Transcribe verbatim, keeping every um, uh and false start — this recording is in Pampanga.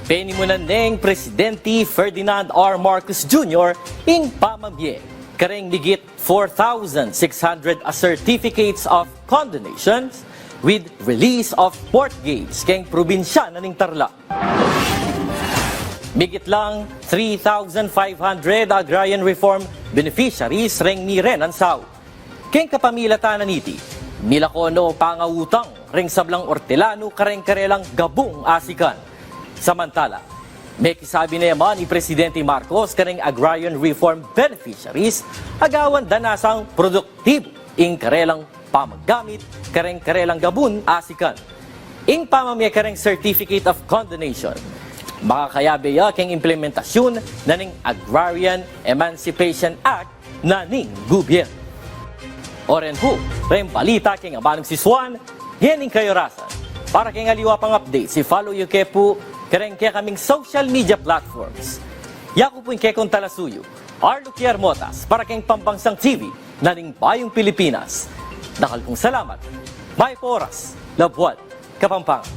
Penimunan neng Presidente Ferdinand R. Marcos Junior ing pamamie kareng migit four thousand six hundred a certificates of condonation with release of mortgage keng probinsya na ning Tarlac. Migit lang three thousand five hundred agrarian reform beneficiaries reng miren ang sau. Keng kapamilatan na niti, milako no pangautang reng sablang ortelanu kareng karelang gabung asikan. Samantala, mekisabi ne man i Presidente Marcos kareng agrarian reform beneficiaries, agawan da na sang produktibu ing karelang pamagamit kareng karelang gabung asikan. Ing pamamie kareng Certificate of Condonation, makakayabe ya keng implementasyun na ning Agrarian Emancipation Act na ning gubyernu. O ren pu reng balita keng amanung sisuan, ngening kayorasan. Para keng aliwa pang update, i-follow yu ke pu kareng kekaming social media platforms. Yaku pu ing kekong talasuyu, Arlo Guillermotas, para keng Pambansang T V na ning Bayung Pilipinas. Dakal pung salamat. Mayap a oras, labuad Kapampangan.